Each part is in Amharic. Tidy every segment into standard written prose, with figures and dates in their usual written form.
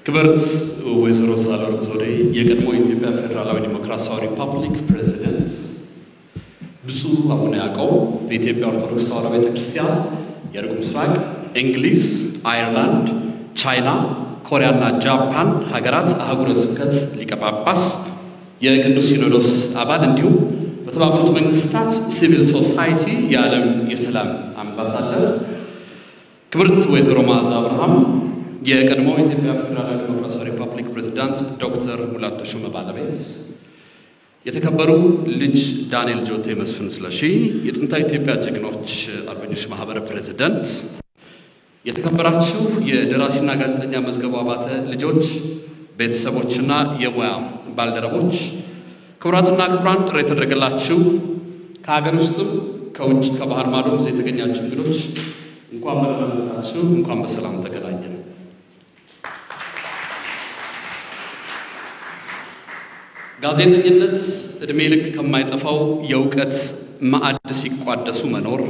ክብርት ወይዘሮ ሳህለወርቅ ዘውዴ የቀድሞ የኢትዮጵያ ፌዴራላዊ ዲሞክራሲያዊ ሪፐብሊክ ፕሬዚደንት፣ ብፁዕ አቡነ ያዕቆብ በኢትዮጵያ ኦርቶዶክስ ተዋሕዶ ቤተክርስቲያን የሩቅ ምስራቅ፣ እንግሊዝ፣ አየርላንድ፣ ቻይና፣ ኮሪያና ጃፓን ሀገራት አህጉረ ስብከት ሊቀ ጳጳስ፣ የቅዱስ ሲኖዶስ አባል እንዲሁም በተባበሩት መንግስታት civil society የዓለም የሰላም አምባሳደር፣ ክብርት ወይዘሮ መዓዛ አብርሃም የቀድሞ የኢትዮጵያ ፌዴራላዊ ዲሞክራሲያዊ ሪፐብሊክ ፕሬዝዳንት ዶክተር ሙላቱ ተሾመ ባለቤት፣ የተከበሩ ልጅ ዳንኤል ጆቴ መስፍን ስለሺ የጥንታዊ ኢትዮጵያ ጀግኖች አርበኞች ማህበር ፕሬዝዳንት፣ የተከበራችሁ የደራሲና ጋዜጠኛ መዝገቡ አባተ ልጆች፣ ቤተሰቦችና የሙያ ባልደረቦች፣ ክቡራትና ክቡራን፣ ጥሪ የተደረገላችሁ ከሀገር ውስጥም ከውጭ ከባህር ማዶም እዚህ የተገኛችሁ እንግዶች እንኳን በደህና መጣችሁ፣ እንኳን በሰላም ተገናኘን። ጋዜጠኝነት ዕድሜ ልክ ከማይጠፋው የእውቀት ማዕድ ሲቋደሱ መኖር፣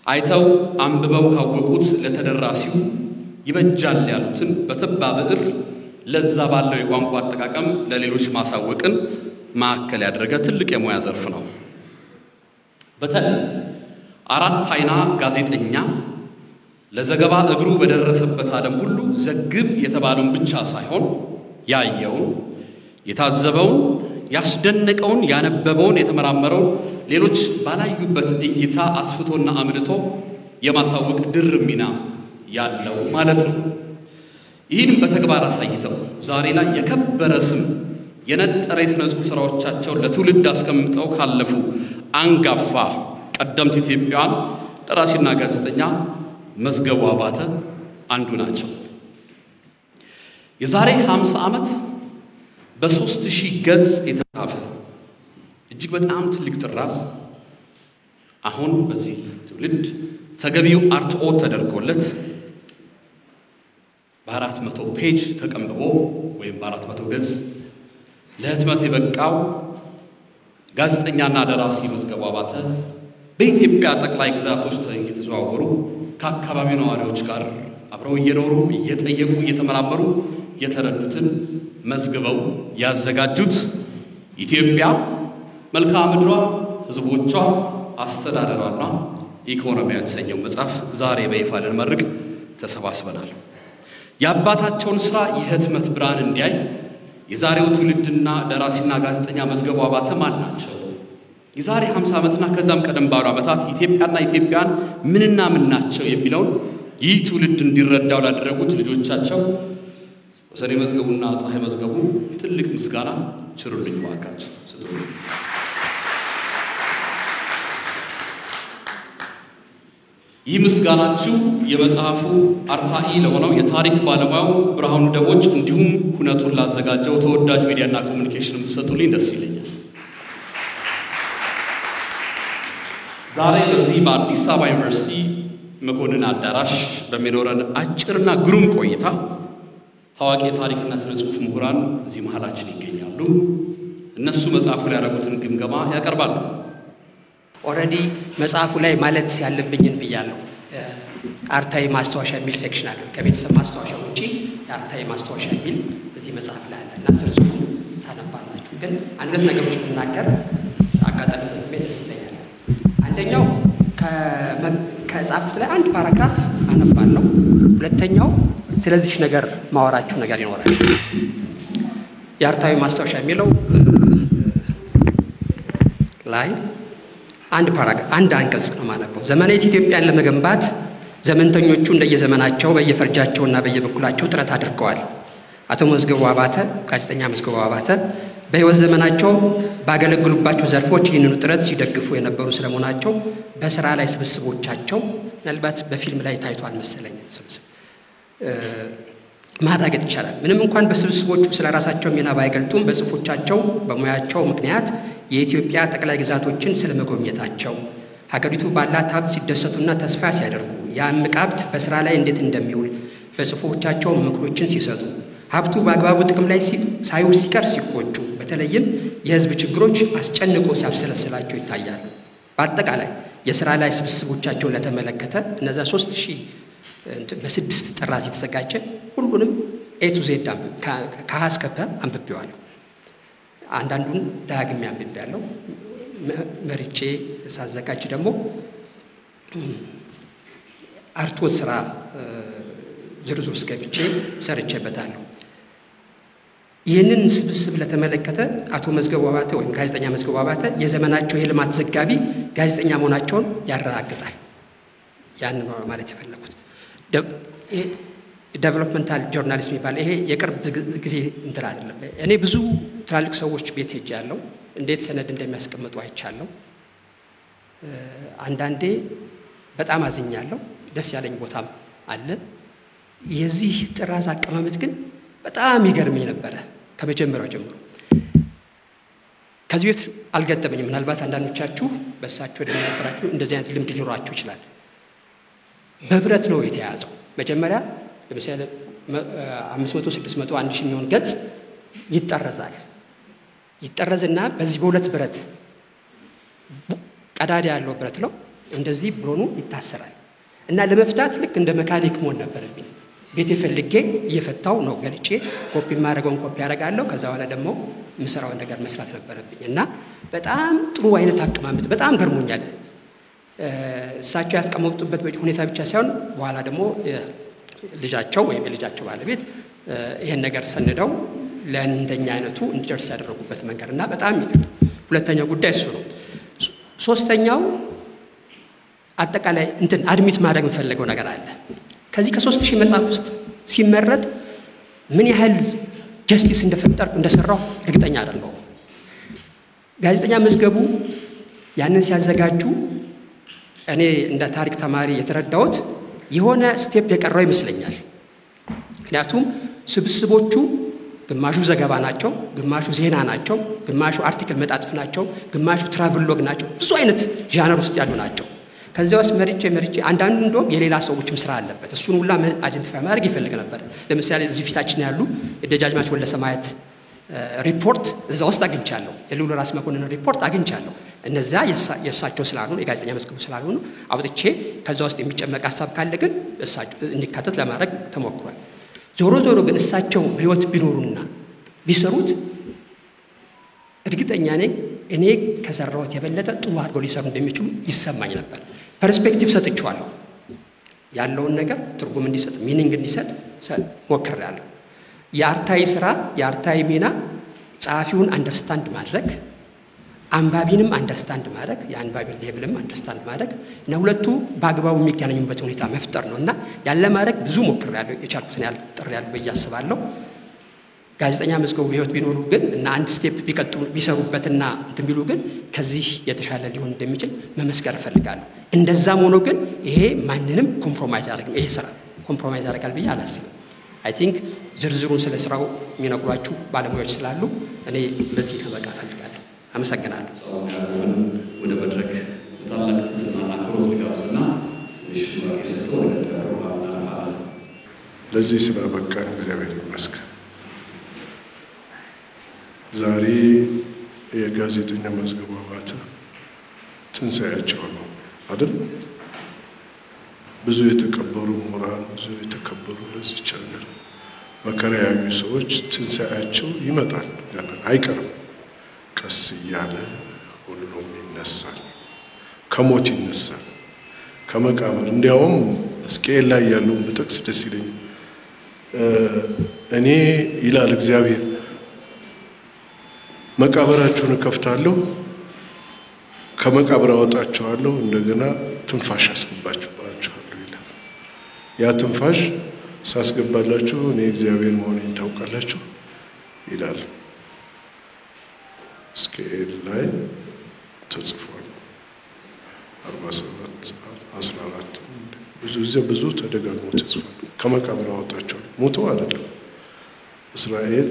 አይተው አንብበው ካወቁት ለተደራሲው ይበጃል ያሉትን በተባ ብዕር ለዛ ባለው የቋንቋ አጠቃቀም ለሌሎች ማሳወቅን ማዕከል ያደረገ ትልቅ የሙያ ዘርፍ ነው። በተለይ አራት አይና ጋዜጠኛ ለዘገባ እግሩ በደረሰበት ዓለም ሁሉ ዘግብ የተባለውን ብቻ ሳይሆን ያየውን፣ የታዘበውን፣ ያስደነቀውን፣ ያነበበውን፣ የተመራመረውን ሌሎች ባላዩበት እይታ አስፍቶና አምልቶ የማሳወቅ ድር ሚና ያለው ማለት ነው። ይህን በተግባር አሳይተው ዛሬ ላይ የከበረ ስም የነጠረ የሥነ ጽሑፍ ሥራዎቻቸውን ለትውልድ አስቀምጠው ካለፉ አንጋፋ ቀደምት ኢትዮጵያውያን ደራሲና ጋዜጠኛ መዝገቡ አባተ አንዱ ናቸው። የዛሬ 50 ዓመት በ3000 ገጽ የተጻፈ እጅግ በጣም ትልቅ ጥራዝ አሁን በዚህ ትውልድ ተገቢው አርትዖት ተደርጎለት በ400 page ተቀንብቦ ወይም በ400 ገጽ ለህትመት የበቃው ጋዜጠኛና ደራሲ መዝገቡ አባተ በኢትዮጵያ ጠቅላይ ግዛቶች እየተዘዋወሩ ከአካባቢው ነዋሪዎች ጋር አብረው እየኖሩ እየጠየቁ እየተመራመሩ የተረዱትን መዝግበው ያዘጋጁት ኢትዮጵያ መልክዓ ምድሯ፣ ሕዝቦቿ፣ አስተዳደሯና ኢኮኖሚያ የተሰኘው መጽሐፍ ዛሬ በይፋ ልንመርቅ ተሰባስበናል። የአባታቸውን ስራ የህትመት ብርሃን እንዲያይ የዛሬው ትውልድና ደራሲና ጋዜጠኛ መዝገቡ አባተ ማን ናቸው? የዛሬ 50 ዓመትና ከዛም ቀደም ባሉ ዓመታት ኢትዮጵያና ኢትዮጵያውያን ምንና ምን ናቸው የሚለውን ይህ ትውልድ እንዲረዳው ላደረጉት ልጆቻቸው ወሰኔ መዝገቡና ፀሐይ መዝገቡ ትልቅ ምስጋና ችሩልኝ፣ እባካችሁ ስጡልኝ። ይህ ምስጋናችሁ የመጽሐፉ አርታኢ ለሆነው የታሪክ ባለሙያው ብርሃኑ ደቦጭ እንዲሁም ሁነቱን ላዘጋጀው ተወዳጅ ሚዲያና ኮሚኒኬሽን ብትሰጡልኝ ደስ ይለኛል። ዛሬ በዚህ በአዲስ አበባ ዩኒቨርሲቲ መኮንን አዳራሽ በሚኖረን አጭርና ግሩም ቆይታ ታዋቂ የታሪክና ስነ ጽሑፍ ምሁራን እዚህ መሀላችን ይገኛሉ። እነሱ መጽሐፉ ላይ ያደረጉትን ግምገማ ያቀርባሉ። Already መጽሐፉ ላይ ማለት ያለብኝን ብያለሁ። አርታኢ ማስታወሻ የሚል section አለ። ከቤተሰብ ማስታወሻ ውጪ የአርታኢ ማስታወሻ የሚል እዚህ መጽሐፍ ላይ አለ እና ዝርዝሩ ታነባላችሁ። ግን አንድ ሁለት ነገሮች ብናገር አጋጣሚ ተጠቅሜ ደስ ይለኛል። አንደኛው ከጻፍኩት ላይ አንድ paragraph አነባለሁ። ሁለተኛው ስለዚህ ነገር ማወራችሁ ነገር ይኖራል። የአርታኢ ማስታወሻ የሚለው ላይ አንድ paragraph አንድ አንቀጽ ነው የማነበው። ዘመናዊት ኢትዮጵያን ለመገንባት ዘመንተኞቹ እንደየዘመናቸው በየፈርጃቸውና በየበኩላቸው ጥረት አድርገዋል። አቶ መዝገቡ አባተ፣ ጋዜጠኛ መዝገቡ አባተ በሕይወት ዘመናቸው ባገለግሉባቸው ዘርፎች ይህንኑ ጥረት ሲደግፉ የነበሩ ስለመሆናቸው በስራ ላይ ስብስቦቻቸው ምናልባት በፊልም ላይ ታይቷል መሰለኝ ስብስብ ማረጋገጥ ይቻላል። ምንም እንኳን በስብስቦቹ ስለ ራሳቸው ሚና ባይገልጡም በጽሁፎቻቸው በሙያቸው ምክንያት የኢትዮጵያ ጠቅላይ ግዛቶችን ስለመጎብኘታቸው ሀገሪቱ ባላት ሀብት ሲደሰቱና ተስፋ ሲያደርጉ ያ እምቅ ሀብት በስራ ላይ እንዴት እንደሚውል በጽሁፎቻቸው ምክሮችን ሲሰጡ ሀብቱ በአግባቡ ጥቅም ላይ ሳይውል ሲቀር ሲቆጩ፣ በተለይም የሕዝብ ችግሮች አስጨንቆ ሲያብሰለስላቸው ይታያሉ። በአጠቃላይ የስራ ላይ ስብስቦቻቸውን ለተመለከተ እነዛ 3000 በስድስት ጥራዝ የተዘጋጀ ሁሉንም A to Z ከሀ እስከ ፐ አንብቤዋለሁ። አንዳንዱን ዳግሜ አንብቤያለሁ። መርጬ ሳዘጋጅ ደግሞ አርትዖት ስራ ዝርዝር ውስጥ ገብቼ ሰርቼበታለሁ። ይህንን ስብስብ ለተመለከተ አቶ መዝገቡ አባተ ወይም ጋዜጠኛ መዝገቡ አባተ የዘመናቸው የልማት ዘጋቢ ጋዜጠኛ መሆናቸውን ያረጋግጣል። ያን ነው ማለት የፈለኩት። Developmental journalist የሚባል ይሄ የቅርብ ጊዜ እንትን አይደለም። እኔ ብዙ ትላልቅ ሰዎች ቤት ሄጃለሁ። እንዴት ሰነድ እንደሚያስቀምጡ አይቻለሁ። አንዳንዴ በጣም አዝኛለሁ። ደስ ያለኝ ቦታም አለ። የዚህ ጥራዝ አቀማመጥ ግን በጣም ይገርመኝ ነበረ ከመጀመሪያው ጀምሮ። ከዚህ ቤት አልገጠመኝም። ምናልባት አንዳንዶቻችሁ በእሳቸው ዕድሜ የነበራችሁ እንደዚህ አይነት ልምድ ሊኖራችሁ ይችላል። በብረት ነው የተያዘው። መጀመሪያ ለምሳሌ 500፣ 600፣ 1000 የሚሆን ገጽ ይጠረዛል። ይጠረዝና በዚህ በሁለት ብረት ቀዳዳ ያለው ብረት ነው፣ እንደዚህ ብሎኑ ይታሰራል። እና ለመፍታት ልክ እንደ መካኒክ መሆን ነበረብኝ። ቤቴ ፈልጌ እየፈታው ነው ገልጬ ኮፒ የማደርገውን ኮፒ ያደርጋለሁ። ከዛ በኋላ ደግሞ የምሰራውን ነገር መስራት ነበረብኝ። እና በጣም ጥሩ አይነት አቀማመጥ በጣም ገርሞኛል። እሳቸው ያስቀመጡበት ሁኔታ ብቻ ሳይሆን በኋላ ደግሞ ልጃቸው ወይም የልጃቸው ባለቤት ይሄን ነገር ሰንደው ለእንደኛ አይነቱ እንዲደርስ ያደረጉበት መንገድ እና በጣም ሁለተኛው ጉዳይ እሱ ነው። ሶስተኛው አጠቃላይ እንትን admit ማድረግ የምፈልገው ነገር አለ። ከዚህ ከ3000 መጽሐፍ ውስጥ ሲመረጥ ምን ያህል justice እንደፈጠርኩ እንደሰራሁ እርግጠኛ አይደለሁም። ጋዜጠኛ መዝገቡ ያንን ሲያዘጋጁ እኔ እንደ ታሪክ ተማሪ የተረዳሁት የሆነ step የቀረው ይመስለኛል። ምክንያቱም ስብስቦቹ ግማሹ ዘገባ ናቸው፣ ግማሹ ዜና ናቸው፣ ግማሹ article መጣጥፍ ናቸው፣ ግማሹ travelogue ናቸው። ብዙ አይነት genre ውስጥ ያሉ ናቸው። ከዚያ ውስጥ መርጬ መርጬ አንዳንዱ እንደውም የሌላ ሰዎችም ስራ አለበት። እሱን ሁላ identify ማድረግ ይፈልግ ነበር። ለምሳሌ እዚህ ፊታችን ያሉ የደጃዝማች ወልደሰማያት ሪፖርት እዛ ውስጥ አግኝቻለሁ። የልዑል ራስ መኮንን ሪፖርት አግኝቻለሁ። እነዛ የእሳቸው ስላልሆኑ የጋዜጠኛ መዝገቡ ስላልሆኑ አውጥቼ ከዛ ውስጥ የሚጨመቅ ሀሳብ ካለ ግን እሳቸው እንዲካተት ለማድረግ ተሞክሯል። ዞሮ ዞሮ ግን እሳቸው በህይወት ቢኖሩና ቢሰሩት እርግጠኛ ነኝ እኔ ከሰራሁት የበለጠ ጥሩ አድርገው ሊሰሩ እንደሚችሉ ይሰማኝ ነበር። Perspective ሰጥቼዋለሁ። ያለውን ነገር ትርጉም እንዲሰጥ meaning እንዲሰጥ ሞክሬያለሁ። የአርታኢ ስራ የአርታኢ ሚና ጸሐፊውን understand ማድረግ፣ አንባቢንም understand ማድረግ፣ የአንባቢን level ም understand ማድረግ እና ሁለቱ በአግባቡ የሚገናኙበት ሁኔታ መፍጠር ነው። እና ያን ለማድረግ ብዙ ሞክሬያለሁ። የቻልኩትን ያህል ጥሬያለሁ ብዬ አስባለሁ። ጋዜጠኛ መዝገቡ በህይወት ቢኖሩ ግን እና አንድ step ቢቀጥሉ ቢሰሩበትና እንትን ቢሉ ግን ከዚህ የተሻለ ሊሆን እንደሚችል መመስከር እፈልጋለሁ። እንደዛም ሆኖ ግን ይሄ ማንንም compromise አያደርግም። ይሄ ስራ compromise ያደርጋል ብዬ አላስብም። I think ዝርዝሩን ስለ ስራው የሚነግሯችሁ ባለሙያዎች ስላሉ እኔ በዚህ ልበቃ እፈልጋለሁ። አመሰግናለሁ። ወደ መድረክ በታላቅ ትህትናና አክብሮት ልጋብዝና ትንሽ ቡራኬ ሰጥቶ ወደ ቀጣዩ ፕሮግራም እናልፋለን። ለዚህ ስላበቃን እግዚአብሔር ይመስገን። ዛሬ የጋዜጠኛ መዝገቡ አባተ ትንሣኤያቸው ነው አይደል? ብዙ የተቀበሩ ምሁራን፣ ብዙ የተከበሩ ለዚች ሀገር መከራ ያዩ ሰዎች ትንሣኤያቸው ይመጣል፣ ገና አይቀርም። ቀስ እያለ ሁሉም ይነሳል፣ ከሞት ይነሳል፣ ከመቃብር። እንዲያውም ሕዝቅኤል ላይ ያለውን ብጠቅስ ደስ ይለኛል። እኔ ይላል እግዚአብሔር መቃብራችሁን እከፍታለሁ፣ ከመቃብር አወጣችኋለሁ፣ እንደገና ትንፋሽ አስገባችኋለሁ ይላል። ያ ትንፋሽ ሳስገባላችሁ እኔ እግዚአብሔር መሆኔን ታውቃላችሁ ይላል። ሕዝቅኤል ላይ ተጽፏል። 47 14 ብዙ ጊዜ ብዙ ተደጋግሞ ተጽፏል። ከመቃብር አወጣቸዋለሁ። ሞተው አይደለም። እስራኤል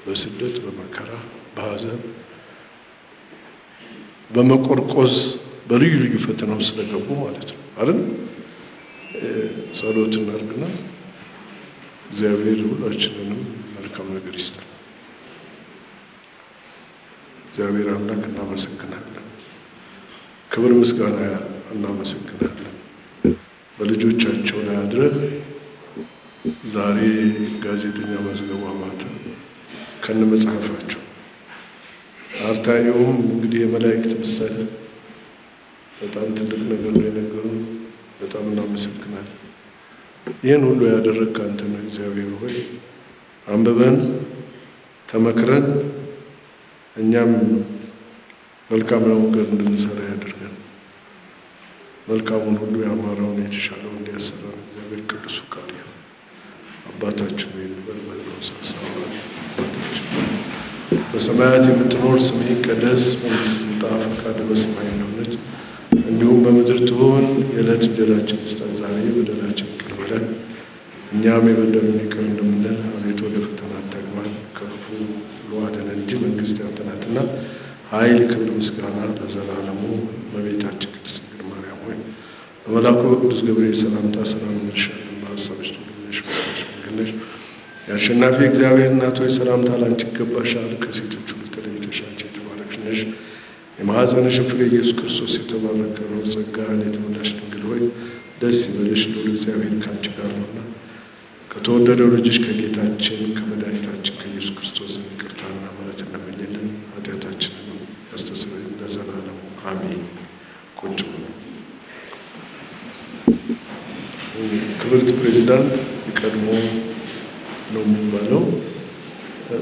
በስደት በመከራ በሐዘን በመቆርቆዝ በልዩ ልዩ ፈተና ውስጥ ስለገቡ ማለት ነው አይደል? ጸሎት እናድርግና እግዚአብሔር ሁላችንንም መልካም ነገር ይስጠን። እግዚአብሔር አምላክ እናመሰግናለን። ክብር ምስጋና እናመሰግናለን። በልጆቻቸው ላይ አድረህ ዛሬ ጋዜጠኛ መዝገቡ አባተ ከነ መጽሐፋቸው፣ አርታኢውም እንግዲህ የመላእክት ምሳሌ በጣም ትልቅ ነገር ነው የነገሩን። በጣም እናመሰግናለን። ይህን ሁሉ ያደረግክ አንተ ነህ እግዚአብሔር ሆይ። አንብበን ተመክረን እኛም መልካም ነገር እንድንሰራ ያደርገን። መልካሙን ሁሉ ያማረውን የተሻለውን እንዲያሰራን እግዚአብሔር ቅዱስ ፈቃዱ ይሁን። አባታችን ሆይ እንበል። አባታችን በሰማያት የምትኖር፣ ስምህ ይቀደስ፣ መንግስትህ ትምጣ፣ ፈቃድህ በሰማይ እንደሆነች እንዲሁም በምድር ትሁን። የዕለት እንጀራችንን ስጠን ዛሬ፣ በደላችንን ይቅር በለን እኛም የበደሉንን ይቅር እንደምንል፣ አቤቱ ወደ ፈተና አታግባን፣ ከክፉ ሁሉ አድነን እንጂ መንግሥት ያንተ ናትና፣ ኃይል፣ ክብር፣ ምስጋና ለዘላለሙ። እመቤታችን ቅድስት ድንግል ማርያም ሆይ፣ በመልአኩ በቅዱስ ገብርኤል ሰላምታ ሰላም እንልሻለን። በሐሳብሽ ድንግል ነሽ፣ በሥጋሽ ድንግል ነሽ። የአሸናፊ እግዚአብሔር እናት ሆይ፣ ሰላምታ ላንቺ ይገባሻል። ከሴቶች ሁሉ ተለይተሽ አንቺ የተባረክሽ ነሽ። የማኅፀንሽን ፍሬ ኢየሱስ ክርስቶስ የተባረከ ነው። ጸጋን የተመላሽ ድንግል ሆይ፣ ደስ ይበልሽ፣ ልዑል እግዚአብሔር ከአንቺ ጋር ነውና ከተወደደው ልጅሽ ከጌታችን ከመድኃኒታችን ከኢየሱስ ክርስቶስ ዘንድ ይቅርታና ምሕረትን ለምኝልን፣ ኃጢአታችንን ያስተሰርይልን ለዘላለሙ አሜን። ቁጭ በሉ። ክብርት ፕሬዚዳንት፣ የቀድሞ ነው የሚባለው፣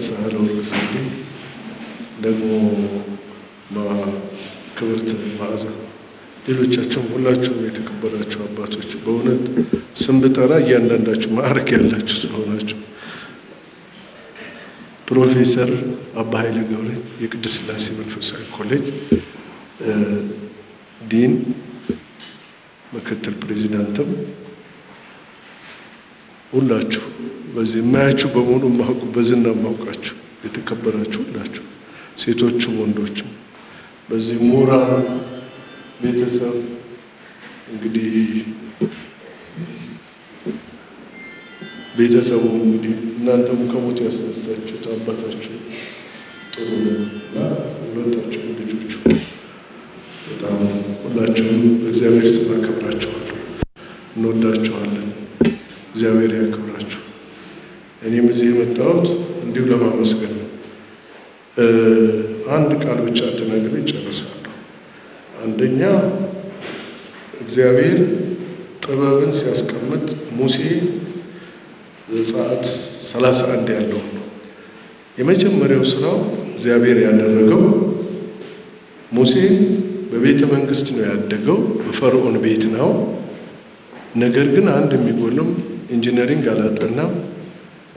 ሳህለወርቅ ዘውዴ፣ ደግሞ ክብርት መዓዛ፣ ሌሎቻቸውም ሁላችሁም የተከበራችሁ አባቶች፣ በእውነት ስም ብጠራ እያንዳንዳችሁ ማዕረግ ያላችሁ ስለሆናችሁ፣ ፕሮፌሰር አባ ኃይለ ገብረ የቅድስት ሥላሴ መንፈሳዊ ኮሌጅ ዲን ምክትል ፕሬዚዳንትም፣ ሁላችሁ በዚህ የማያችሁ በመሆኑ የማውቁ በዝና የማውቃችሁ የተከበራችሁ ሁላችሁ ሴቶችም ወንዶችም፣ በዚህ ምሁራን ቤተሰብ፣ እንግዲህ ቤተሰቡ እንግዲህ እናንተም ከሞት ያስነሳችሁት አባታችሁ ጥሩ ነው እና ሁለታችሁ ልጆቹ በጣም ሁላችሁም በእግዚአብሔር ስም አከብራችኋለሁ። እንወዳችኋለን። እግዚአብሔር ያክብራችሁ። እኔም እዚህ የመጣሁት እንዲሁ ለማመስገን ነው። አንድ ቃል ብቻ ተናግሬ እጨርሳለሁ። አንደኛ እግዚአብሔር ጥበብን ሲያስቀምጥ ሙሴ ዘጸአት 31 ያለው ነው። የመጀመሪያው ስራው እግዚአብሔር ያደረገው፣ ሙሴ በቤተ መንግስት ነው ያደገው፣ በፈርዖን ቤት ነው። ነገር ግን አንድ የሚጎልም engineering አላጠናም።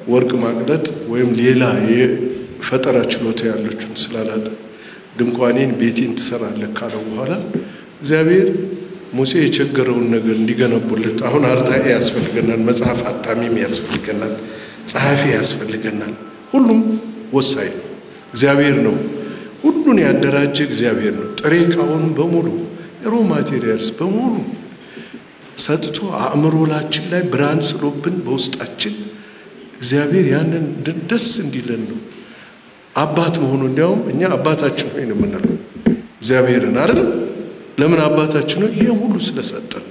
ወርቅ ማቅለጥ ወይም ሌላ የፈጠራ ችሎታ ያለችውን ስላላጠ ድንኳኔን ቤቴን ትሰራለህ ካለው በኋላ እግዚአብሔር ሙሴ የቸገረውን ነገር እንዲገነቡለት፣ አሁን አርታኢ ያስፈልገናል፣ መጽሐፍ አታሚም ያስፈልገናል፣ ጸሐፊ ያስፈልገናል። ሁሉም ወሳኝ ነው። እግዚአብሔር ነው ሁሉን ያደራጀ እግዚአብሔር ነው። ጥሬ ዕቃውን በሙሉ raw materials በሙሉ ሰጥቶ አእምሮላችን ላይ ብርሃን ስሎብን በውስጣችን እግዚአብሔር ያንን ደስ እንዲለን ነው አባት መሆኑ። እንዲያውም እኛ አባታችን ሆይ ነው የምንለው እግዚአብሔርን አይደለም። ለምን አባታችን ነው? ይሄ ሁሉ ስለሰጠን፣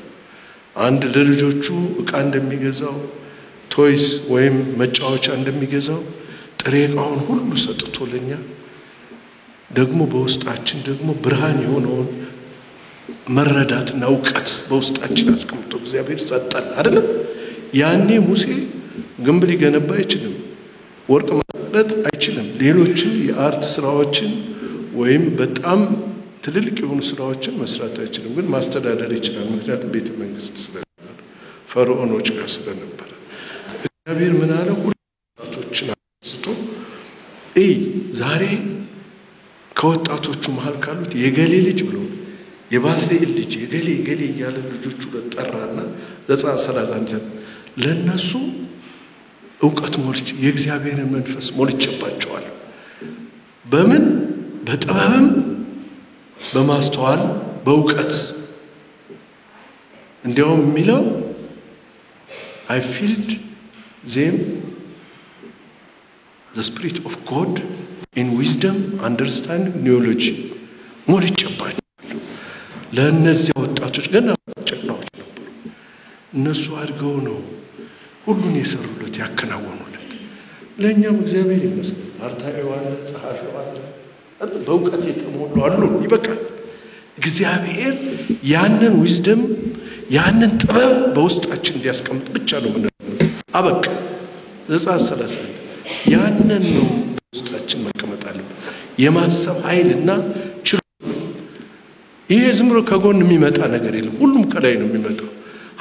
አንድ ለልጆቹ ዕቃ እንደሚገዛው፣ toys ወይም መጫወቻ እንደሚገዛው፣ ጥሬ ዕቃውን ሁሉ ሰጥቶ ለኛ ደግሞ በውስጣችን ደግሞ ብርሃን የሆነውን መረዳትና እውቀት በውስጣችን አስቀምጦ እግዚአብሔር ሰጠን አይደለም። ያኔ ሙሴ ግንብ ሊገነባ አይችልም፣ ወርቅ ማቅለጥ አይችልም። ሌሎችን የ art ስራዎችን ወይም በጣም ትልልቅ የሆኑ ስራዎችን መስራት አይችልም፣ ግን ማስተዳደር ይችላል። ምክንያቱም ቤተ መንግስት ስለነበር፣ ፈርዖኖች ጋር ስለነበረ፣ እግዚአብሔር ምን አለ? ወጣቶችን አንስቶ እይ፣ ዛሬ ከወጣቶቹ መሀል ካሉት የገሌ ልጅ ብሎ የባስልኤል ልጅ የገሌ የገሌ እያለ ልጆቹ ጠራና ዘጸአት 31 ለእነሱ እውቀት ሞልቼ የእግዚአብሔርን መንፈስ ሞልቼባቸዋለሁ። በምን? በጥበብም በማስተዋል በእውቀት። እንዲያውም የሚለው "I filled them the spirit of God in wisdom, understanding, knowledge" ሞልቼባቸዋለሁ። ለእነዚያ ወጣቶች ገና ጨቅላዎች ነበሩ። እነሱ አድገው ነው ሁሉን የሰሩለት ያከናወኑለት። ለእኛም እግዚአብሔር ይመስገን አርታኢው አለ፣ ጸሐፊው አለ፣ በእውቀት የተሞሉ አሉ። ይበቃል። እግዚአብሔር ያንን wisdom ያንን ጥበብ በውስጣችን እንዲያስቀምጥ ብቻ ነው ምን አበቃ። ዘጸአት 30 ያንን ነው በውስጣችን መቀመጥ አለበት። የማሰብ ኃይልና ችሎታ ይሄ ዝም ብሎ ከጎን የሚመጣ ነገር የለም። ሁሉም ከላይ ነው የሚመጣው።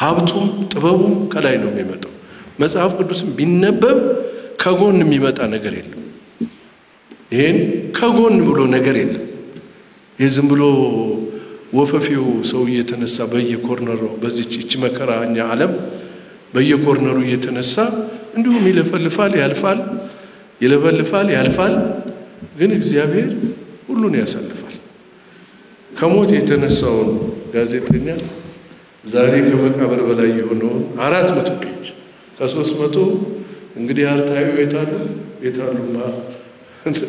ሀብቱም ጥበቡም ከላይ ነው የሚመጣው። መጽሐፍ ቅዱስም ቢነበብ ከጎን የሚመጣ ነገር የለም። ይሄን ከጎን ብሎ ነገር የለም። ይሄ ዝም ብሎ ወፈፊው ሰው እየተነሳ በየ corner ኡ በዚች እቺ መከራኛ ዓለም በየ corner ኡ እየተነሳ እንዲሁም ይለፈልፋል፣ ያልፋል፣ ይለፈልፋል፣ ያልፋል። ግን እግዚአብሔር ሁሉን ያሳልፋል። ከሞት የተነሳውን ጋዜጠኛ ዛሬ ከመቃብር በላይ የሆነውን 400 page ከ300 እንግዲህ አርታዩ የታሉ የታሉማ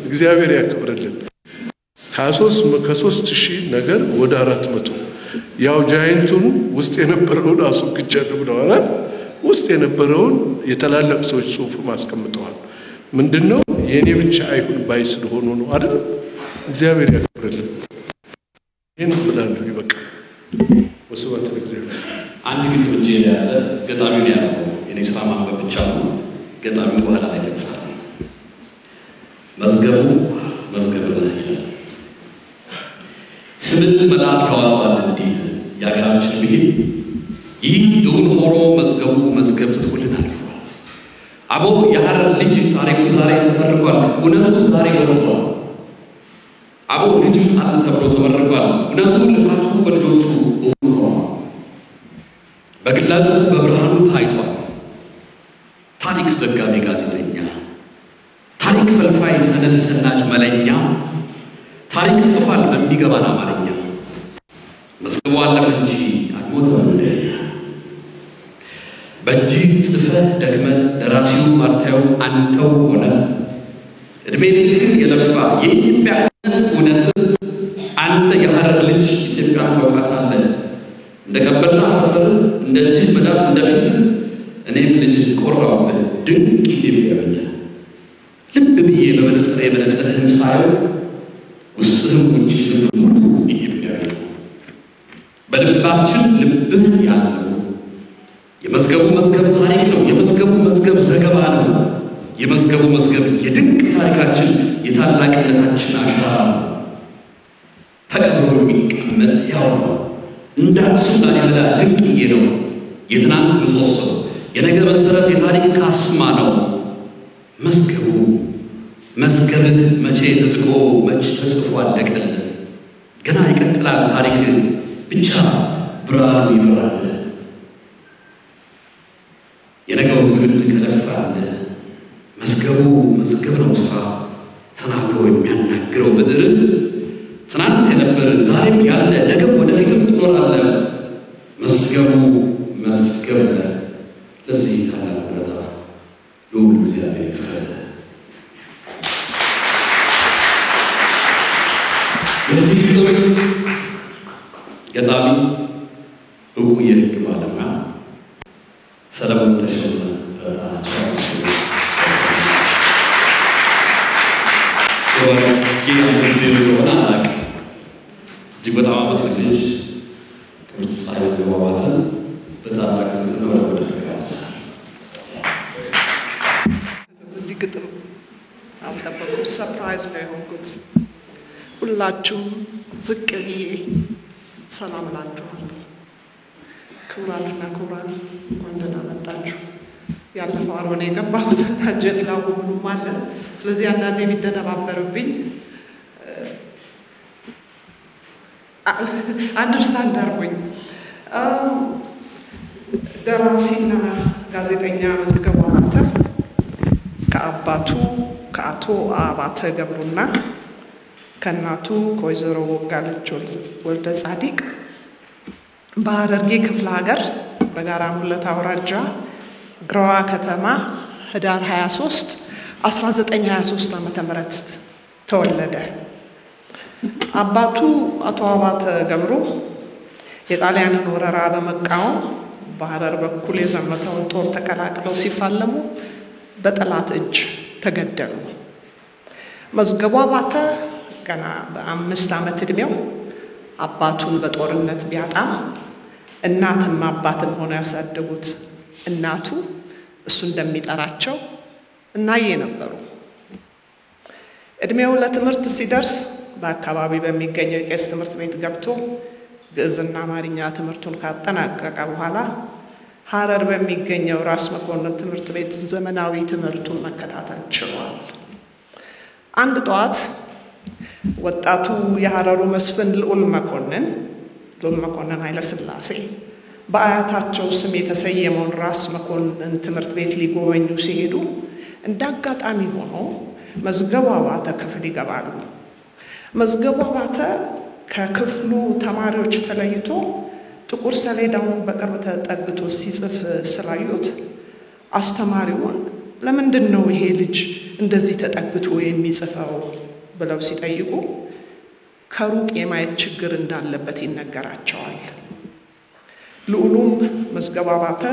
እግዚአብሔር ያክብርልን። ከ3000 ነገር ወደ 400 ያው giant ኡን ውስጥ የነበረውን አስወግጃለሁ ብለዋል። ውስጥ የነበረውን የተላላቅ ሰዎች ጽሁፍ አስቀምጠዋል። ምንድነው የኔ ብቻ አይሁን ባይ ስለሆኑ ነው አይደል? እግዚአብሔር ያክብርልን። ይሄን ብላለሁ። ይበቃል። ወስብሐት ለእግዚአብሔር። አንድ ግጥም እጄ ላይ ያለ ገጣሚው ያለው የኔ ስራ ማንበብ ብቻ ነው። ገጣሚው በኋላ ላይ ተጻፈ። መዝገቡ መዝገብ ላይ ይላል። ስምን መልአክ ያወጣዋል እንዲል የሀገራችን ብሂል ይህ እውን ሆኖ መዝገቡ መዝገብ ትቶልን አልፏል። አቦ የሐረር ልጅ ታሪኩ ዛሬ ተተርኳል፣ እውነቱ ዛሬ ወጥቷል። አቦ ልጁ ጣል ተብሎ ተመርቋል፣ እውነቱ ልፋቱ በልጆቹ እውን ሆኗል። በግላጩ በብርሃኑ ታይቷል። ታሪክ ዘጋቢ ጋዜጠኛ፣ ታሪክ ፈልፋይ ሰነድ ሰናጅ መለኛ፣ ታሪክ ጽፏል በሚገባን አማርኛ። መዝገቡ አለፈ እንጂ አልሞተም እንደኛ። በእጅህ ጽፈህ ደክመህ ደራሲው አርታዩ አንተው ሆነ እድሜ ልክህ የለፋ የኢትዮጵያ እውነት አንተ የሐረር ልጅ ኢትዮጵያን ታውቃታለህ። እንደ ቀበና ሰፈር እንደ እጅህ መዳፍ እንደ ፊትህ እኔም ልጅ ቆራውብህ ድንቅ ኢትዮጵያዊ ነህ። ልብ ብዬ በመነጽሬ መነጽርህን ሳየው ውስጥህም ውጭህም ሙሉ ኢትዮጵያዊ ነው። በልባችን ልብህ ያለው የመዝገቡ መዝገብ ታሪክ ነው። የመዝገቡ መዝገብ ዘገባ ነው። የመዝገቡ መዝገብ የድንቅ ታሪካችን የታላቅነታችን አሻራ ነው። ተቀብሮ የሚቀመጥ ያው ነው። እንደ አክሱም ላሊበላ ድንቅዬ ነው። የትናንት ምሰሶ፣ የነገ መሰረት፣ የታሪክ ካስማ ነው። መዝገቡ መዝገብህ መቼ ተዝቆ መች ተጽፎ አለቀልህ። ገና ይቀጥላል ታሪክ ብቻ ብርሃኑ ይበራል። የነገው ትውልድ ከለፋልህ መዝገቡ መዝገብ ነው ስራ ተናግሮ የሚያናግረው ብዕር ትናንት የነበረ ዛሬም ያለ ነገም ወደፊትም ትኖራለህ። መዝገቡ መዝገብ ነህ። ለዚህ ታላቅ ውለታ ልዑል እግዚአብሔር ይክፈልህ። የዚህ ግጥም ገጣሚ ዕውቁ የሕግ ባለሙያ ሰለሞን ተሾመ ረታ ናቸው። እንደሆነ አላውቅም። እጅግ በጣም አመሰግንሽ ክብርት ፀሐይ ዘባባትን በታላቅ ትህትና ወደ መድረክ ጋብዛለሁ። እዚህ ግጥም አልጠበኩም። surprise ነው የሆንኩት። ሁላችሁም ዝቅ ብዬ ሰላም እላችኋለሁ። ክቡራትና ክቡራን እንኳን ደህና መጣችሁ። ያለፈው ዓርብ ነው የገባሁት እና jet lag ኡ ሁሉም አለ። ስለዚህ አንዳንዴ የሚደነባበርብኝ understand አድርጎኝ። ደራሲና ጋዜጠኛ መዝገቡ አባተ ከአባቱ ከአቶ አባተ ገብሩና ከእናቱ ከወይዘሮ ቦጋለች ወልደ ጻዲቅ በሐረርጌ ክፍለ ሀገር በጋራ ሙለት አውራጃ ግራዋ ከተማ ህዳር 23 1923 ዓመተ ምህረት ተወለደ። አባቱ አቶ አባተ ገብሩ የጣሊያንን ወረራ በመቃወም በሐረር በኩል የዘመተውን ጦር ተቀላቅለው ሲፋለሙ በጠላት እጅ ተገደሉ። መዝገቡ አባተ ገና በ5 ዓመት ዕድሜው አባቱን በጦርነት ቢያጣም እናትም አባትም ሆነው ያሳደጉት እናቱ እሱ እንደሚጠራቸው እናዬ ነበሩ። እድሜው ለትምህርት ሲደርስ በአካባቢ በሚገኘው የቄስ ትምህርት ቤት ገብቶ ግዕዝና አማርኛ ትምህርቱን ካጠናቀቀ በኋላ ሐረር በሚገኘው ራስ መኮንን ትምህርት ቤት ዘመናዊ ትምህርቱን መከታተል ችሏል። አንድ ጠዋት ወጣቱ የሐረሩ መስፍን ልዑል መኮንን ኃይለ ሥላሴ በአያታቸው ስም የተሰየመውን ራስ መኮንን ትምህርት ቤት ሊጎበኙ ሲሄዱ እንዳጋጣሚ ሆኖ መዝገቡ አባተ ክፍል ይገባሉ። መዝገቡ አባተ ከክፍሉ ተማሪዎች ተለይቶ ጥቁር ሰሌዳውን በቅርብ ተጠግቶ ሲጽፍ ስላዩት አስተማሪውን ለምንድን ነው ይሄ ልጅ እንደዚህ ተጠግቶ የሚጽፈው ብለው ሲጠይቁ ከሩቅ የማየት ችግር እንዳለበት ይነገራቸዋል። ልዑሉም መዝገቡ አባተ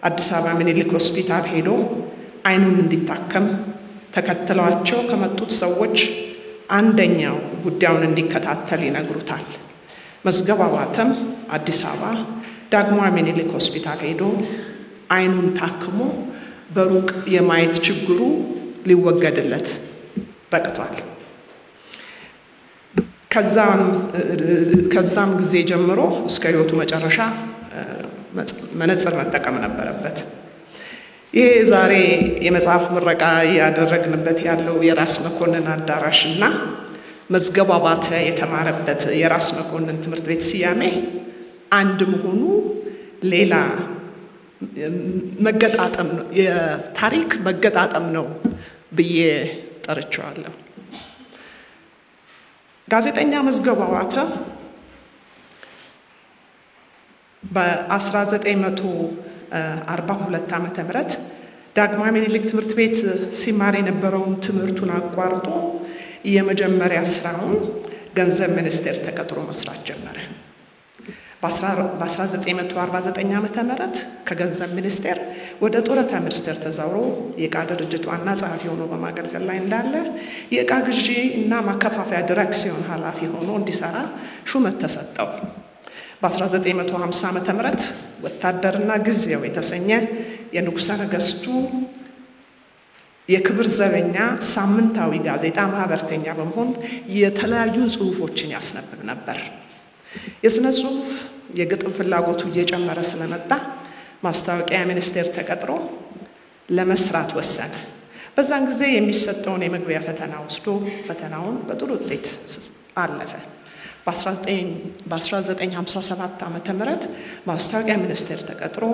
አዲስ አበባ ምኒልክ ሆስፒታል ሄዶ አይኑን እንዲታከም ተከትለዋቸው ከመጡት ሰዎች አንደኛው ጉዳዩን እንዲከታተል ይነግሩታል። መዝገቡ አባተም አዲስ አበባ ዳግማዊ ምኒልክ ሆስፒታል ሄዶ አይኑን ታክሞ በሩቅ የማየት ችግሩ ሊወገድለት በቅቷል። ከዛም ጊዜ ጀምሮ እስከ ሕይወቱ መጨረሻ መነጽር መጠቀም ነበረበት። ይሄ ዛሬ የመጽሐፍ ምረቃ ያደረግንበት ያለው የራስ መኮንን አዳራሽና መዝገቡ አባተ የተማረበት የራስ መኮንን ትምህርት ቤት ስያሜ አንድ መሆኑ ሌላ መገጣጠም ነው፣ የታሪክ መገጣጠም ነው ብዬ ጠርቼዋለሁ። ጋዜጠኛ መዝገቡ አባተ በ1942 ዓመተ ምህረት ዳግማዊ ምኒልክ ትምህርት ቤት ሲማር የነበረውን ትምህርቱን አቋርጦ የመጀመሪያ ስራውን ገንዘብ ሚኒስቴር ተቀጥሮ መስራት ጀመረ። በ1949 ዓመተ ምህረት ከገንዘብ ሚኒስቴር ወደ ጡረታ ሚኒስቴር ተዛውሮ የዕቃ ድርጅት ዋና ጸሐፊ ሆኖ በማገልገል ላይ እንዳለ የዕቃ ግዢ እና ማከፋፈያ ዲሬክሲዮን ኃላፊ ሆኖ እንዲሰራ ሹመት ተሰጠው። በ1950 ዓመተ ምህረት ወታደርና ጊዜው የተሰኘ የንጉሠ ነገሥቱ የክብር ዘበኛ ሳምንታዊ ጋዜጣ ማህበርተኛ በመሆን የተለያዩ ጽሑፎችን ያስነብብ ነበር። የስነ ጽሑፍ የግጥም ፍላጎቱ እየጨመረ ስለመጣ ማስታወቂያ ሚኒስቴር ተቀጥሮ ለመስራት ወሰነ። በዛን ጊዜ የሚሰጠውን የመግቢያ ፈተና ወስዶ ፈተናውን በጥሩ ውጤት አለፈ። በ1957 ዓመተ ምህረት ማስታወቂያ ሚኒስቴር ተቀጥሮ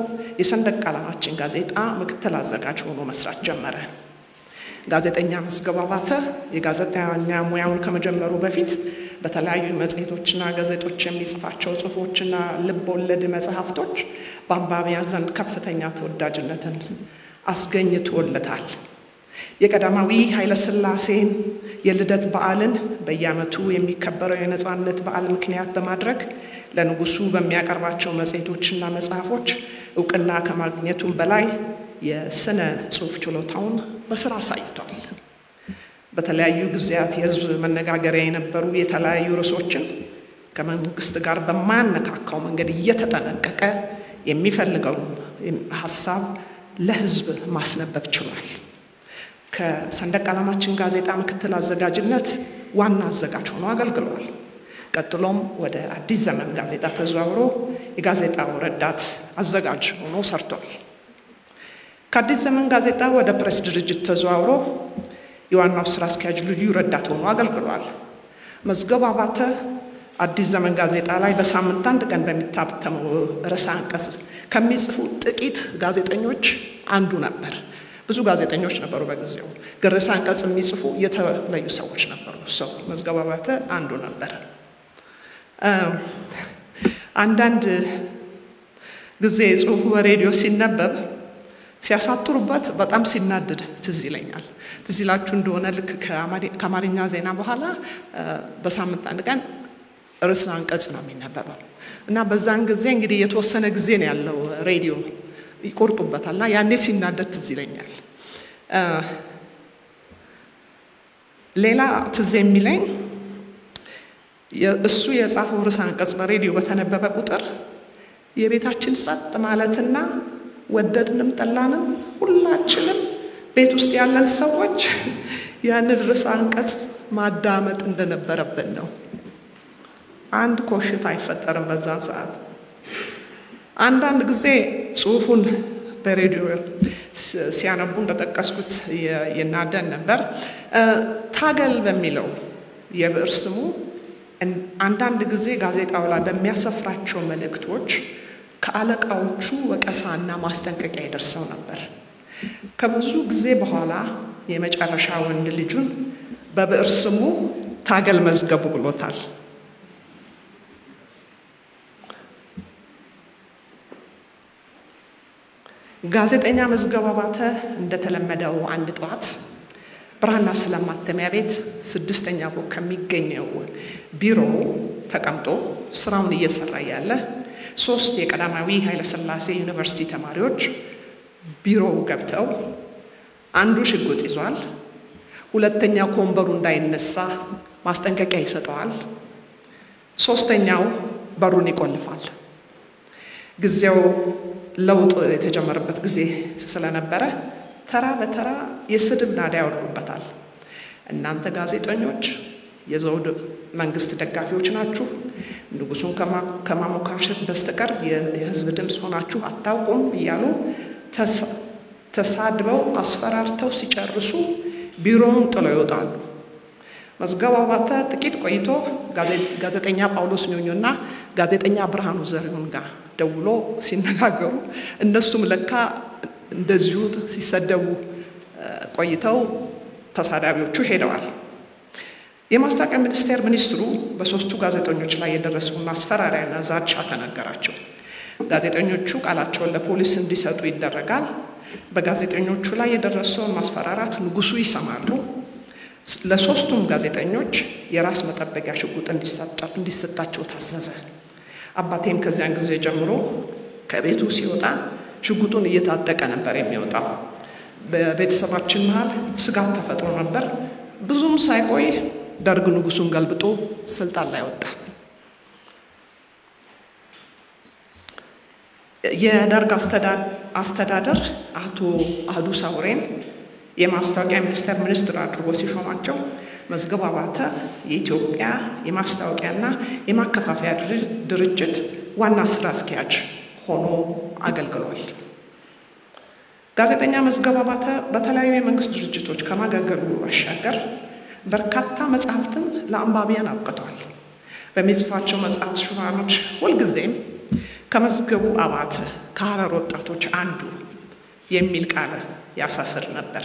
የሰንደቅ ዓላማችን ጋዜጣ ምክትል አዘጋጅ ሆኖ መስራት ጀመረ። ጋዜጠኛ መዝገቡ አባተ የጋዜጠኛ ሙያውን ከመጀመሩ በፊት በተለያዩ መጽሔቶችና ጋዜጦች የሚጽፋቸው ጽሑፎችና ልብ ወለድ መጽሐፍቶች በአንባቢያን ዘንድ ከፍተኛ ተወዳጅነትን አስገኝቶለታል። የቀዳማዊ ኃይለ ሥላሴን የልደት በዓልን በየዓመቱ የሚከበረው የነጻነት በዓል ምክንያት በማድረግ ለንጉሱ በሚያቀርባቸው መጽሔቶችና መጽሐፎች እውቅና ከማግኘቱም በላይ የስነ ጽሑፍ ችሎታውን በስራ አሳይቷል። በተለያዩ ጊዜያት የሕዝብ መነጋገሪያ የነበሩ የተለያዩ ርዕሶችን ከመንግስት ጋር በማያነካካው መንገድ እየተጠነቀቀ የሚፈልገውን ሀሳብ ለሕዝብ ማስነበብ ችሏል። ከሰንደቅ ዓላማችን ጋዜጣ ምክትል አዘጋጅነት ዋና አዘጋጅ ሆኖ አገልግሏል። ቀጥሎም ወደ አዲስ ዘመን ጋዜጣ ተዘዋውሮ የጋዜጣው ረዳት አዘጋጅ ሆኖ ሰርቷል። ከአዲስ ዘመን ጋዜጣ ወደ ፕሬስ ድርጅት ተዘዋውሮ የዋናው ስራ አስኪያጅ ልዩ ረዳት ሆኖ አገልግሏል። መዝገቡ አባተ አዲስ ዘመን ጋዜጣ ላይ በሳምንት አንድ ቀን በሚታተመው ርዕሰ አንቀጽ ከሚጽፉ ጥቂት ጋዜጠኞች አንዱ ነበር። ብዙ ጋዜጠኞች ነበሩ በጊዜው፣ ግን ርዕሰ አንቀጽ የሚጽፉ የተለዩ ሰዎች ነበሩ። ሰው መዝገቡ አባተ አንዱ ነበር። አንዳንድ ጊዜ ጽሑፉ በሬዲዮ ሲነበብ ሲያሳጥሩበት በጣም ሲናደድ ትዝ ይለኛል። ትዝ ይላችሁ እንደሆነ ልክ ከአማርኛ ዜና በኋላ በሳምንት አንድ ቀን ርዕሰ አንቀጽ ነው የሚነበበው እና በዛን ጊዜ እንግዲህ የተወሰነ ጊዜ ነው ያለው ሬዲዮ ይቆርጡበታል እና ያኔ ሲናደድ ትዝ ይለኛል። ሌላ ትዝ የሚለኝ እሱ የጻፈው ርዕሰ አንቀጽ በሬዲዮ በተነበበ ቁጥር የቤታችን ጸጥ ማለትና ወደድንም ጠላንም ሁላችንም ቤት ውስጥ ያለን ሰዎች ያንን ርዕሰ አንቀጽ ማዳመጥ እንደነበረብን ነው። አንድ ኮሽታ አይፈጠርም በዛን ሰዓት። አንዳንድ ጊዜ ጽሁፉን በሬዲዮ ሲያነቡ እንደጠቀስኩት ይናደን ነበር። ታገል በሚለው የብዕር ስሙ አንዳንድ ጊዜ ጋዜጣው ላይ በሚያሰፍራቸው መልእክቶች ከአለቃዎቹ ወቀሳና ማስጠንቀቂያ ይደርሰው ነበር። ከብዙ ጊዜ በኋላ የመጨረሻ ወንድ ልጁን በብዕር ስሙ ታገል መዝገቡ ብሎታል። ጋዜጠኛ መዝገቡ አባተ እንደተለመደው አንድ ጠዋት ብራና ሰላም ማተሚያ ቤት 6ኛ ፎቅ ከሚገኘው ቢሮ ተቀምጦ ስራውን እየሰራ ያለ 3 የቀዳማዊ ኃይለ ሥላሴ ዩኒቨርሲቲ ተማሪዎች ቢሮው ገብተው አንዱ ሽጉጥ ይዟል፣ ሁለተኛው ከወንበሩ እንዳይነሳ ማስጠንቀቂያ ይሰጠዋል፣ ሶስተኛው በሩን ይቆልፋል። ጊዜው ለውጥ የተጀመረበት ጊዜ ስለነበረ ተራ በተራ የስድብ ናዳ ያወርዱበታል። እናንተ ጋዜጠኞች የዘውድ መንግስት ደጋፊዎች ናችሁ፣ ንጉሱን ከማሞካሸት በስተቀር የህዝብ ድምፅ ሆናችሁ አታውቁም እያሉ ተሳድበው አስፈራርተው ሲጨርሱ ቢሮውን ጥለው ይወጣሉ። መዝገቡ አባተ ጥቂት ቆይቶ ጋዜጠኛ ጳውሎስ ኞኞና ጋዜጠኛ ብርሃኑ ዘሪሁን ጋር ደውሎ ሲነጋገሩ እነሱም ለካ እንደዚሁ ሲሰደቡ ቆይተው ተሳዳቢዎቹ ሄደዋል። የማስታወቂያ ሚኒስቴር ሚኒስትሩ በ3ቱ ጋዜጠኞች ላይ የደረሰውን ማስፈራሪያና ዛቻ ተናገራቸው። ጋዜጠኞቹ ቃላቸውን ለፖሊስ እንዲሰጡ ይደረጋል። በጋዜጠኞቹ ላይ የደረሰውን ማስፈራራት ንጉሱ ይሰማሉ። ለሶስቱም ጋዜጠኞች የራስ መጠበቂያ ሽጉጥ እንዲሰጣቸው ታዘዘ። አባቴም ከዚያን ጊዜ ጀምሮ ከቤቱ ሲወጣ ሽጉጡን እየታጠቀ ነበር የሚወጣው። በቤተሰባችን መሃል ስጋት ተፈጥሮ ነበር። ብዙም ሳይቆይ ደርግ ንጉሱን ገልብጦ ስልጣን ላይ ወጣ። የደርግ አስተዳደር አቶ አህዱ ሳውሬን የማስታወቂያ ሚኒስቴር ሚኒስትር አድርጎ ሲሾማቸው መዝገቡ አባተ የኢትዮጵያ የማስታወቂያና የማከፋፈያ ድርጅት ዋና ስራ አስኪያጅ ሆኖ አገልግሏል። ጋዜጠኛ መዝገቡ አባተ በተለያዩ የመንግስት ድርጅቶች ከማገልገሉ ባሻገር በርካታ መጽሐፍትን ለአንባቢያን አብቅቷል። በሚጽፋቸው መጽሐፍት ሽፋኖች ሁልጊዜም ከመዝገቡ አባተ ከሐረር ወጣቶች አንዱ የሚል ቃል ያሰፍር ነበር።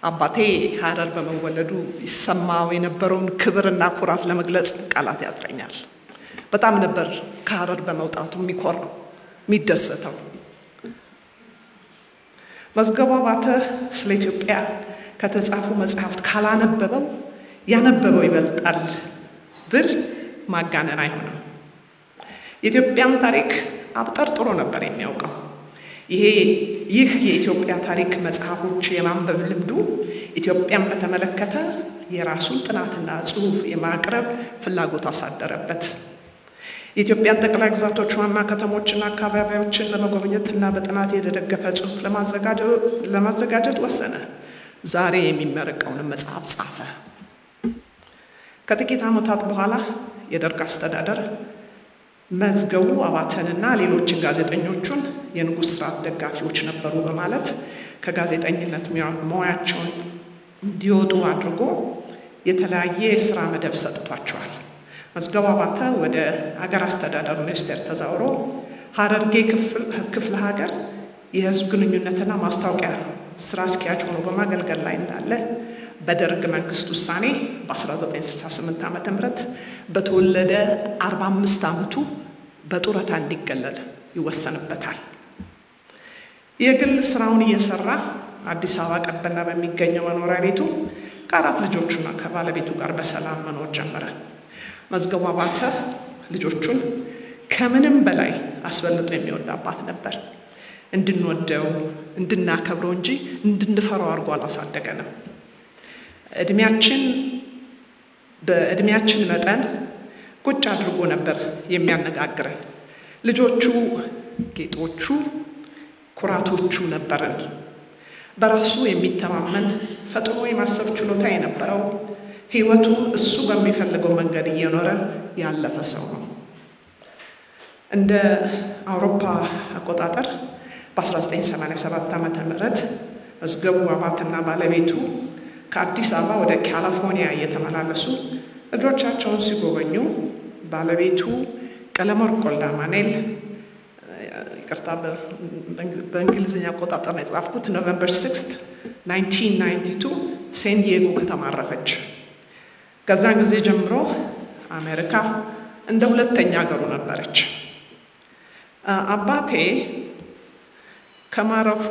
አባቴ ሐረር በመወለዱ ይሰማው የነበረውን ክብርና ኩራት ለመግለጽ ቃላት ያጥረኛል። በጣም ነበር ከሐረር በመውጣቱ የሚኮራው የሚደሰተው። መዝገቡ አባተ ስለ ኢትዮጵያ ከተጻፉ መጽሐፍት ካላነበበው ያነበበው ይበልጣል ብል ማጋነን አይሆንም። የኢትዮጵያን ታሪክ አብጠርጥሮ ነበር የሚያውቀው። ይህ የኢትዮጵያ ታሪክ መጽሐፎች የማንበብ ልምዱ ኢትዮጵያን በተመለከተ የራሱን ጥናትና ጽሑፍ የማቅረብ ፍላጎት አሳደረበት። የኢትዮጵያን ጠቅላይ ግዛቶች ዋና ከተሞችና አካባቢዎችን ለመጎብኘትና በጥናት የተደገፈ ጽሑፍ ለማዘጋጀት ወሰነ። ዛሬ የሚመረቀውን መጽሐፍ ጻፈ። ከጥቂት ዓመታት በኋላ የደርግ አስተዳደር መዝገቡ አባተንና ሌሎችን ጋዜጠኞቹን የንጉሥ ስርዓት ደጋፊዎች ነበሩ በማለት ከጋዜጠኝነት ሙያቸውን እንዲወጡ አድርጎ የተለያየ የስራ መደብ ሰጥቷቸዋል። መዝገቡ አባተ ወደ ሀገር አስተዳደር ሚኒስቴር ተዛውሮ ሐረርጌ ክፍለ ሀገር የህዝብ ግንኙነትና ማስታወቂያ ስራ አስኪያጅ ሆኖ በማገልገል ላይ እንዳለ በደርግ መንግስት ውሳኔ በ1968 ዓመተ ምህረት በተወለደ 45 ዓመቱ በጡረታ እንዲገለል ይወሰንበታል። የግል ስራውን እየሰራ አዲስ አበባ ቀበና በሚገኘው መኖሪያ ቤቱ ከአራት ልጆቹና ከባለቤቱ ጋር በሰላም መኖር ጀመረ። መዝገቡ አባተ ልጆቹን ከምንም በላይ አስበልጦ የሚወድ አባት ነበር። እንድንወደው እንድናከብረው እንጂ እንድንፈራው አድርጎ አላሳደገንም። በእድሜያችን መጠን ቁጭ አድርጎ ነበር የሚያነጋግረን። ልጆቹ ጌጦቹ፣ ኩራቶቹ ነበርን። በራሱ የሚተማመን ፈጥኖ የማሰብ ችሎታ የነበረው ሕይወቱ እሱ በሚፈልገው መንገድ እየኖረ ያለፈ ሰው ነው። እንደ አውሮፓ አቆጣጠር በ1987 ዓመተ ምህረት መዝገቡ አባትና ባለቤቱ ከአዲስ አበባ ወደ ካሊፎርኒያ እየተመላለሱ ልጆቻቸውን ሲጎበኙ ባለቤቱ ቀለመወርቅ ወልደአማኑኤል፣ ይቅርታ በእንግሊዝኛ አቆጣጠር ነው የጻፍኩት፣ November 6 1992 ሳን ዲዬጎ ከተማ አረፈች። ከዛን ጊዜ ጀምሮ አሜሪካ እንደ ሁለተኛ ሀገሩ ነበረች። አባቴ ከማረፉ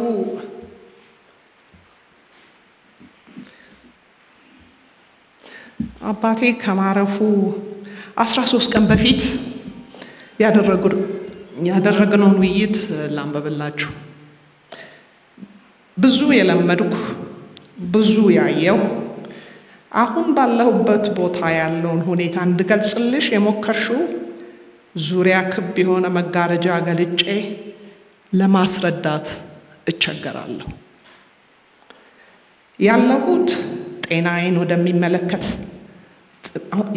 አባቴ ከማረፉ 13 ቀን በፊት ያደረግነውን ውይይት ላንበብላችሁ። ብዙ የለመድኩ፣ ብዙ ያየው፣ አሁን ባለሁበት ቦታ ያለውን ሁኔታ እንድገልጽልሽ የሞከርሽው ዙሪያ ክብ የሆነ መጋረጃ ገልጬ ለማስረዳት እቸገራለሁ። ያለሁት ጤናዬን ወደሚመለከት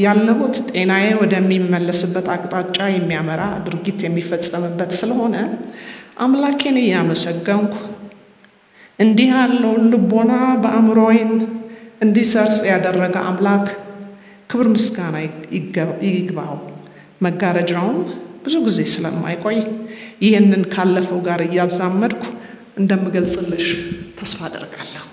ያለሁት ጤናዬ ወደሚመለስበት አቅጣጫ የሚያመራ ድርጊት የሚፈጸምበት ስለሆነ አምላኬን እያመሰገንኩ እንዲህ ያለውን ልቦና በአእምሮዬን እንዲሰርጽ ያደረገ አምላክ ክብር ምስጋና ይግባው። መጋረጃውም ብዙ ጊዜ ስለማይቆይ ይህንን ካለፈው ጋር እያዛመድኩ እንደምገልጽልሽ ተስፋ አደርጋለሁ።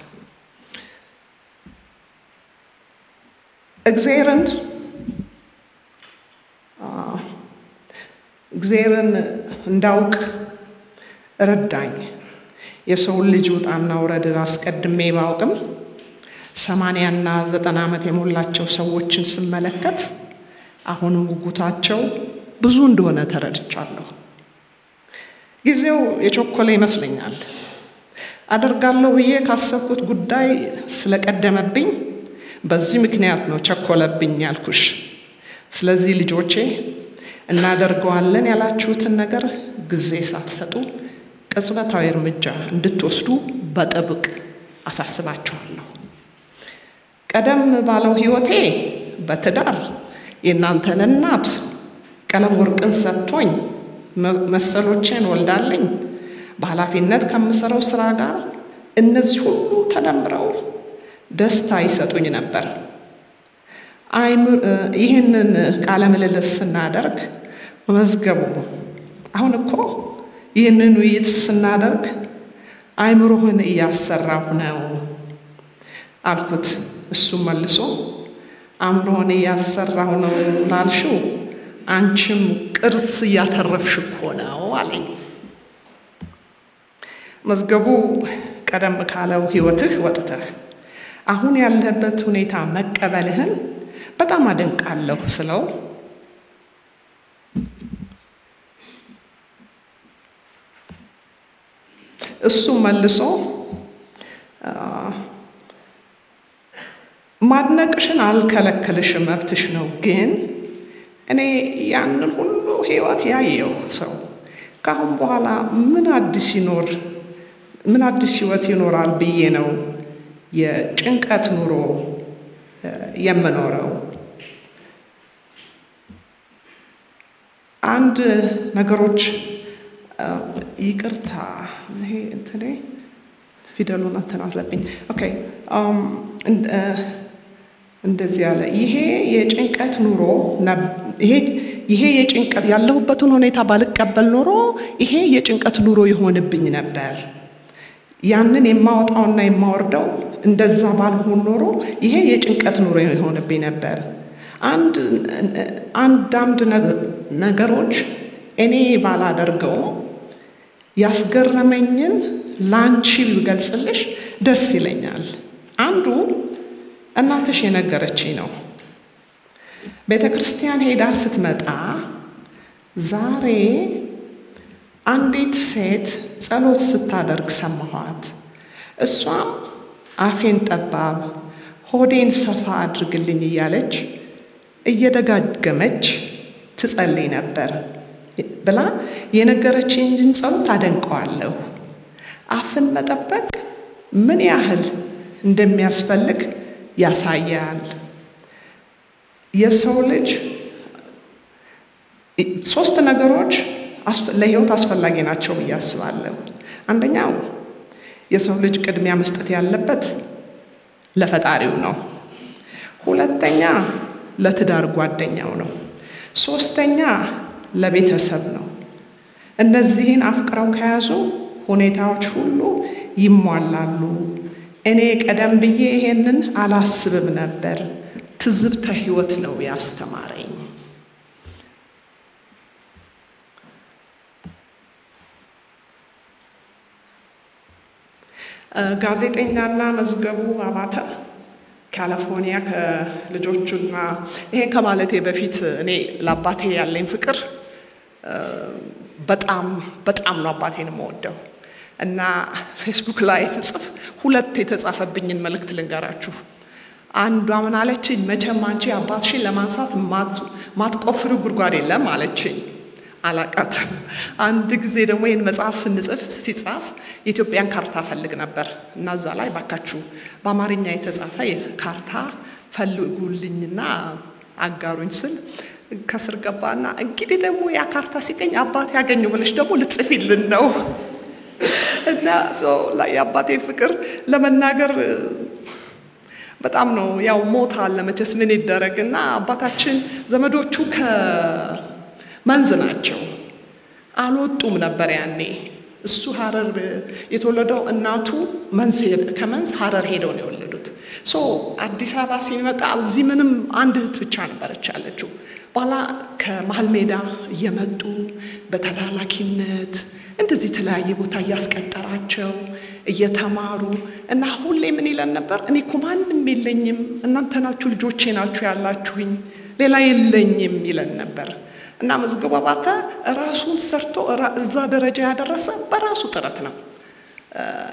እግዚአብሔርን እንዳውቅ ረዳኝ። የሰውን ልጅ ውጣና ውረድ አስቀድሜ ባውቅም 80 እና 90 ዓመት የሞላቸው ሰዎችን ስመለከት አሁንም ጉጉታቸው ብዙ እንደሆነ ተረድቻለሁ። ጊዜው የቸኮለ ይመስለኛል። አደርጋለሁ ብዬ ካሰብኩት ጉዳይ ስለቀደመብኝ በዚህ ምክንያት ነው ቸኮለብኝ ያልኩሽ። ስለዚህ ልጆቼ፣ እናደርገዋለን ያላችሁትን ነገር ጊዜ ሳትሰጡ ቅጽበታዊ እርምጃ እንድትወስዱ በጥብቅ አሳስባችኋለሁ። ቀደም ባለው ሕይወቴ በትዳር የእናንተን እናት ቀለም ወርቅን ሰጥቶኝ መሰሎቼን ወልዳልኝ በኃላፊነት ከምሰራው ስራ ጋር እነዚህ ሁሉ ተደምረው ደስታ ይሰጡኝ ነበር። ይህንን ቃለ ምልልስ ስናደርግ መዝገቡ፣ አሁን እኮ ይህንን ውይይት ስናደርግ አይምሮህን እያሰራሁ ነው አልኩት። እሱም መልሶ አእምሮህን እያሰራሁ ነው ላልሽው አንቺም ቅርስ እያተረፍሽ እኮ ነው አለኝ። መዝገቡ፣ ቀደም ካለው ህይወትህ ወጥተህ አሁን ያለህበት ሁኔታ መቀበልህን በጣም አደንቃለሁ ስለው እሱ መልሶ ማድነቅሽን አልከለከልሽም፣ መብትሽ ነው። ግን እኔ ያንን ሁሉ ህይወት ያየው ሰው ከአሁን በኋላ ምን አዲስ ህይወት ይኖራል ብዬ ነው የጭንቀት ኑሮ የምኖረው። አንድ ነገሮች፣ ይቅርታ፣ ይሄ እንትኔ ፊደሉን እንትን አለብኝ። Okay፣ እንደዚህ ያለ ይሄ የጭንቀት ኑሮ፣ ይሄ የጭንቀት ያለሁበትን ሁኔታ ባልቀበል ኖሮ ይሄ የጭንቀት ኑሮ ይሆንብኝ ነበር። ያንን የማወጣውና የማወርደው እንደዛ ባልሆን ኖሮ ይሄ የጭንቀት ኑሮ ይሆንብኝ ነበር። አንዳንድ ነገሮች እኔ ባላደርገውም ያስገረመኝን ላንቺ ብገልጽልሽ ደስ ይለኛል። አንዱ እናትሽ የነገረችኝ ነው። ቤተ ክርስቲያን ሄዳ ስትመጣ ዛሬ አንዲት ሴት ጸሎት ስታደርግ ሰማኋት። እሷም አፌን ጠባብ ሆዴን ሰፋ አድርግልኝ እያለች እየደጋገመች ትጸልይ ነበር ብላ የነገረችኝን ጸሎት አደንቀዋለሁ። አፍን መጠበቅ ምን ያህል እንደሚያስፈልግ ያሳያል። የሰው ልጅ ሶስት ነገሮች ለህይወት አስፈላጊ ናቸው ብዬ አስባለሁ። አንደኛው የሰው ልጅ ቅድሚያ መስጠት ያለበት ለፈጣሪው ነው። ሁለተኛ ለትዳር ጓደኛው ነው። ሶስተኛ ለቤተሰብ ነው። እነዚህን አፍቅረው ከያዙ ሁኔታዎች ሁሉ ይሟላሉ። እኔ ቀደም ብዬ ይሄንን አላስብም ነበር። ትዝብተ ህይወት ነው ያስተማረኝ። ጋዜጠኛና መዝገቡ አባተ ካሊፎርኒያ ከልጆቹና ይሄን ከማለቴ በፊት እኔ ለአባቴ ያለኝ ፍቅር በጣም በጣም ነው አባቴን የምወደው እና ፌስቡክ ላይ ስጽፍ ሁለት የተጻፈብኝን መልእክት ልንገራችሁ። አንዷ ምን አለችኝ? መቼም አንቺ አባትሽን ለማንሳት ማትቆፍሪው ጉድጓድ የለም አለችኝ። አላቃትም። አንድ ጊዜ ደግሞ ይህን መጽሐፍ ስንጽፍ ሲጻፍ የኢትዮጵያን ካርታ ፈልግ ነበር እና እዛ ላይ ባካችሁ በአማርኛ የተጻፈ ካርታ ፈልጉልኝና አጋሩኝ ስል ከስር ገባና እንግዲህ ደግሞ ያ ካርታ ሲገኝ አባቴ ያገኙ ብለሽ ደግሞ ልጽፊልን ነው እና ላይ የአባቴ ፍቅር ለመናገር በጣም ነው። ያው ሞት አለ መቼስ ምን ይደረግ እና አባታችን ዘመዶቹ ከመንዝ ናቸው፣ አልወጡም ነበር ያኔ። እሱ ሀረር የተወለደው እናቱ ከመንዝ ሀረር ሄደው ነው የወለዱት። So አዲስ አበባ ሲመጣ እዚህ ምንም አንድ እህት ብቻ ነበረች ያለችው። በኋላ ከመሀል ሜዳ እየመጡ በተላላኪነት እንደዚህ የተለያየ ቦታ እያስቀጠራቸው እየተማሩ እና ሁሌ ምን ይለን ነበር? እኔ እኮ ማንም የለኝም፣ እናንተ ናችሁ ልጆቼ ናችሁ ያላችሁኝ፣ ሌላ የለኝም ይለን ነበር። እና መዝገቡ አባተ ራሱን ሰርቶ እዛ ደረጃ ያደረሰ በራሱ ጥረት ነው።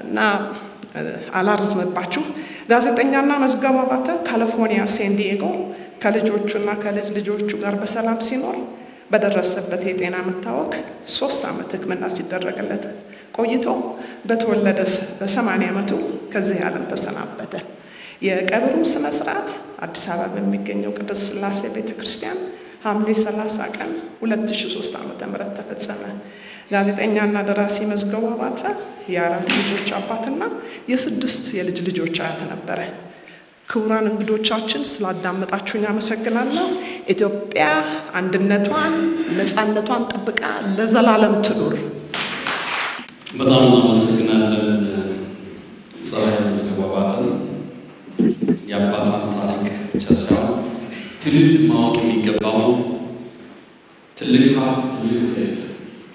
እና አላርዝምባችሁ። ጋዜጠኛና መዝገቡ አባተ ካሊፎርኒያ ሳን ዲዬጎ ከልጆቹና ከልጅ ልጆቹ ጋር በሰላም ሲኖር በደረሰበት የጤና መታወክ 3 ዓመት ሕክምና ሲደረግለት ቆይቶ በተወለደ በ80 ዓመቱ ከዚህ ዓለም ተሰናበተ። የቀብሩም ስነ ስርዓት አዲስ አበባ በሚገኘው ቅድስት ሥላሴ ቤተክርስቲያን ሐምሌ 30 ቀን 2003 ዓ.ም ተፈጸመ። ጋዜጠኛና ደራሲ መዝገቡ አባተ የ4 ልጆች አባትና የ6 የልጅ ልጆች አያት ነበረ። ክቡራን እንግዶቻችን ስላዳመጣችሁኝ አመሰግናለሁ። ኢትዮጵያ አንድነቷን ነፃነቷን ጠብቃ ለዘላለም ትኑር። በጣም እናመሰግናለን ፀሐይ መዝገቡ አባተን። የአባቷን ታሪክ ብቻ ሳይሆን ትውልድ ማወቅ የሚገባው ትልቅ ሀብት፣ ትልቅ ሴት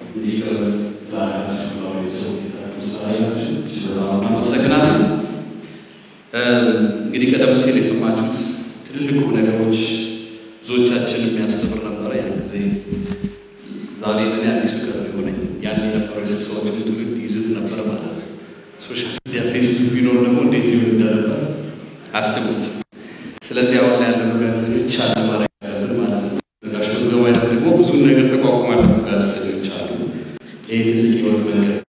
እንዲቀረጽ ስላደረጋችሁ ቤተሰቡ ስላደረጋችሁ በጣም እናመሰግናለን። እንግዲህ ቀደም ሲል የሰማችሁት ትልልቁ ነገሮች ብዙዎቻችን የሚያስተምር ነበረ ያን ጊዜ። ዛሬ ለእኔ አዲስ እውቀት ነው የሆነኝ። ያን የነበረው የስብሰባዎችን ትውልድ ይዝት ነበር ማለት ነው። Social media ፌስቡክ ቢኖር ደግሞ እንዴት ሊሆን እንደነበር አስቡት። ስለዚህ አሁን ላይ